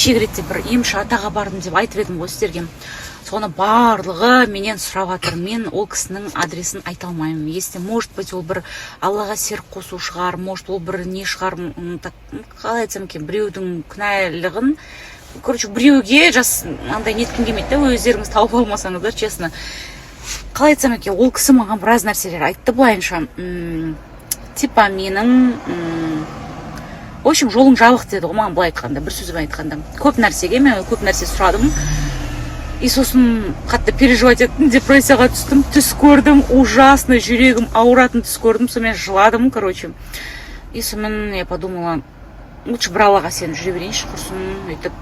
Кешегі ретте бір емші атаға бардым деп айтып едім ғой сіздерге. Соны барлығы менен сұрап жатыр. Мен ол кісінің адресін айта алмаймын. Если, может быть, ол бір Аллаға серік қосу шығар, может, ол бір не шығар, так, қалай айтсам екен, біреудің күнәлығын, короче, біреуге жас андай неткім келмейді да. Өздеріңіз тауып алмасаңыздар, честно, қалай айтсам екен, ол кісі маған біраз нәрселер айтты былайынша, типа менің, в общем, жолың жабық деді ғой маған. Былай айтқанда, бір сөзбен айтқанда, көп нәрсеге мен көп нәрсе сұрадым. И сосын қатты переживать еттім, депрессияға түстім, түс көрдім, ужасно жүрегім ауыратын түс көрдім. Сонымен жыладым, короче. И сонымен я подумала: лучше бір Аллаға сеніп жүре берейінші, құрсын, өйтіп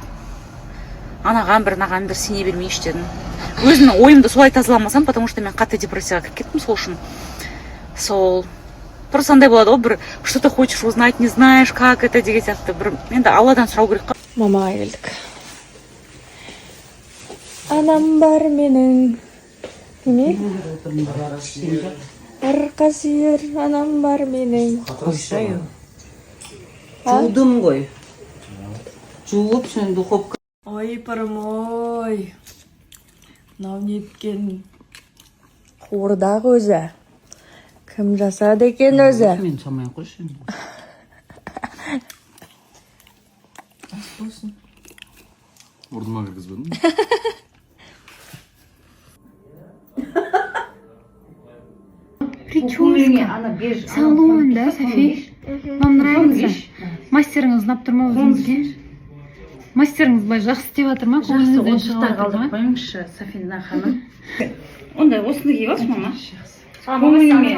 анаған бір, мынаған бір сене бермейінші дедім. Өзімнің ойымды солай тазаламасам, потому что мен қатты депрессияға кіріп кеттім сол үшін. Сол просто андай болады ғой, бір что то хочешь узнать, не знаешь, как это деген сияқты. Бір енді Алладан сұрау керек қой. Мамаға келдік. Анам бар менің, неме, арқа сүйер анам бар менің. Қойсай. Жудым ғой. Жуып, сен духовка. Ой, ой, мынау неткен қуырдақ өзі? Кім жасады екен өзі? Мен салмай ақ қойшы енді. Болсын. Мұрныма кіргізбедің. Прическа, салон, да, Софи? Вам нравится? Мастеріңіз ұнап тұр ма өзіңізге? Мастеріңіз былай жақсы істеп жатыр ма? Көңіліңізден шығып жатыр ма? Қойыңызшы, Сафина ханым. Ондай осыны киіп алшы, мама. Көңіліме.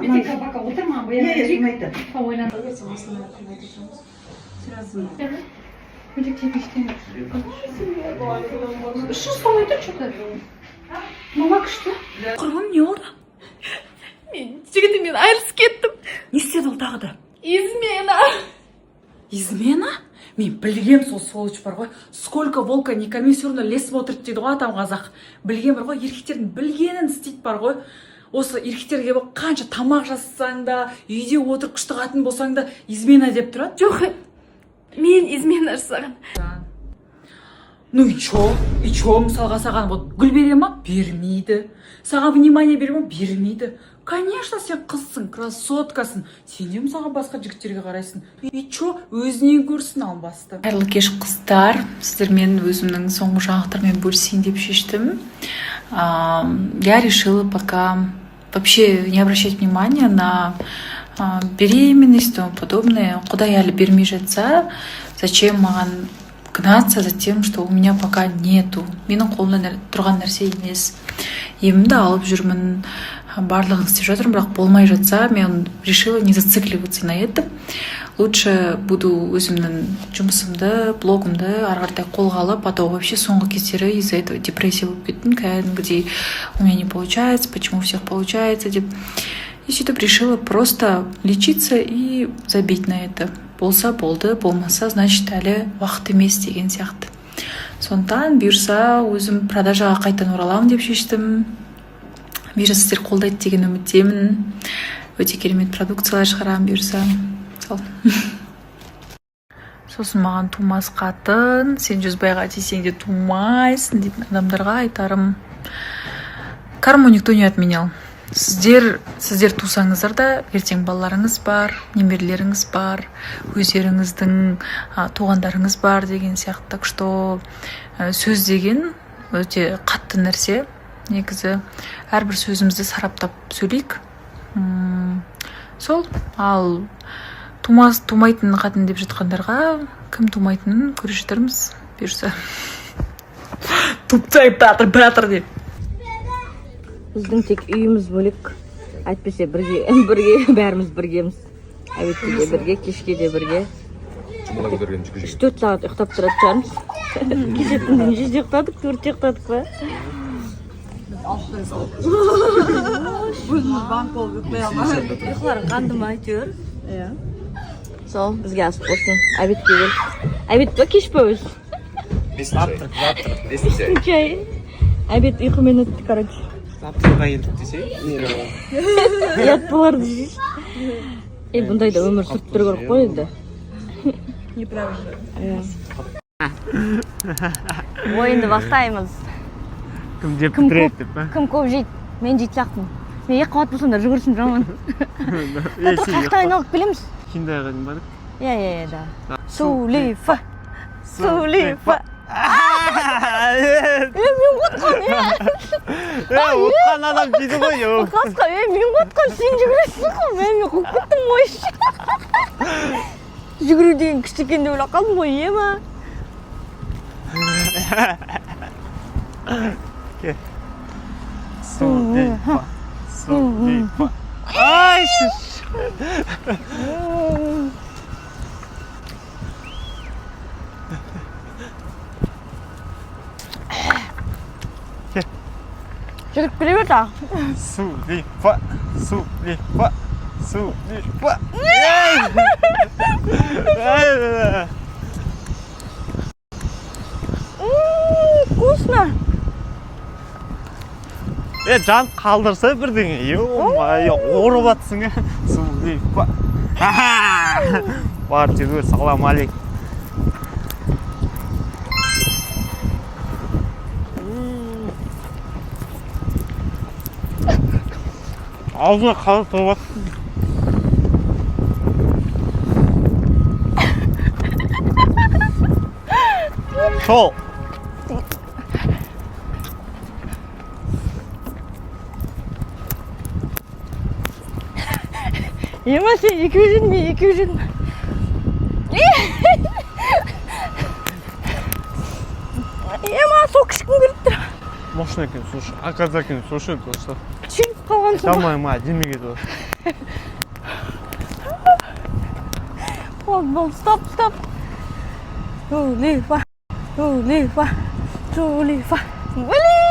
Мен тек пока отырма, Иә, ойлан. Көйлек ештеңе. 300 болмай тұр что-то. Мама, күшті. Құрбым, не болды? Мен жігітімнен айырылысып кеттім. Не істеді ол тағы да? Измена. Измена? Мен білгем, сол сволочь бар ғой. Сколько волка не корми, все равно лес смотрит дейді ғой атам қазақ. Білген бар ғой, еркектердің білгенін істейді бар ғой. Осы еркектерге қанша тамақ жасасаң да, үйде отырып күшті қатын болсаң да, измена деп тұрады. Жоқ, мен измена жасаған. Ну и чё? И чё? Мысалға, саған вот гүл бере ма? Бермейді. Саған внимание бере ма? Бермейді. Конечно, сен қызсың, красоткасың. Сен де, мысалға, басқа жігіттерге қарайсың. И чё? Өзінен көрсін албасты. Қайырлы кеш, қыздар! Сіздермен өзімнің соңғы жаңалықтармен бөлісейін деп шештім. Я решила пока вообще не обращать внимания на беременность и тому подобное. Құдай әлі бермей жатса, зачем маған гнаться за тем, что у меня пока нету? Менің қолымда тұрған нәрсе емес. Емімді алып жүрмін, барлығын істеп жатырмын, бірақ болмай жатса, мен решила не зацикливаться на этом. Лучше буду өзімнің жұмысымды, блогымды ары қаратай қолға алып. А то вообще соңғы кездері из-за этого депрессия болып кеттім кәдімгідей. У меня не получается, почему у всех получается деп. И сөйтіп решила просто лечиться и забить на это. Болса болды, болмаса, значит, әлі уақыт емес деген сияқты. Сондықтан бұйырса, өзім продажаға қайтадан ораламын деп шештім. Бұйырса, сіздер қолдайды деген үміттемін. Өте керемет продукциялар шығарамын бұйырса. Сол, сосын маған тумас қатын, сен Жүзбайға тисең де тумайсың дейтін адамдарға айтарым: карму никто не отменял. Сіздер тусаңыздар да, ертең балаларыңыз бар, немерелеріңіз бар, өздеріңіздің туғандарыңыз бар деген сияқты. Так что сөз деген өте қатты нәрсе негізі. Әрбір сөзімізді сараптап сөйлейік. Сол, ал тумас, тумайтын қатын деп жатқандарға, кім тумайтынын көре жатармыз бұйырса. Тупцай батыр батыр деп. Біздің тек үйіміз бөлек, әйтпесе бірге, бірге, бәріміз біргеміз. Обедте де бірге, кешке де бірге. Жұмыла көтерген жүгі. 3-4 сағат ұйықтап тұратын шығармыз. Кеше түнде нешеде ұйықтадық? 4-те ұйықтадық па? Өзіміз банк болып ұйықтай алмай. Ұйқыларың қанды ма әйтеуір? Иә. Сол, бізге ас болсын. Обедке келдік. Обед па, кеш па өзі? Бесінші ай. Бесінші ай. Бесінші ай. Обед ұйқымен өтті, короче. Завтракқа келдік десе. Ұят болар десейші. Е, бұндайда өмір сүріп тұру керек қой енді. Неправильно. Иә. Ойынды бастаймыз. Кім жеп Кім бітіреді көп деп па? Кім көп жейді? Мен жейтін сияқтымын. Мен екі қабат болсам да жүгірсем жаман. Е, Тұр, сен қаяқтан айналып келеміз? Хиндайға дейін бардық. Иә, иә, иә, да. Сулифа. Сулифа. Е, мен ұтқан, е. Е, ұтқан адам жейді ғой. Е. Қасқа, е, мен ұтқан, сен жүгіресің ғой. Мен қуып кеттім ғой. Жүгіру деген күшті екен деп ойлап қалдым ғой, е ма? Сулифа. Сулифа. Ай, шш. Жүгіріп келе бер тағы. Сулифа. Сулифа. Сулифа. Ей! М, вкусно. Е, жан қалдырса бірдеңе. Ё-моё, ұрып атсың, е. Сулифа. Бар, жүгір, салам алейкум. Аузына қалып тұрып атсың. Сол. Ема, сен екеу жедің, мен екеу жедім. Ема, сок ішкім келіп тұр. Мощный екен, слушай. Оказа екен, слушай, просто. Шүйіліп қалғансың ғой. Жамай ма, жемей кетіп. Болды, болды, стоп, стоп. Сулифа, Сулифа, Сулифа. Блин!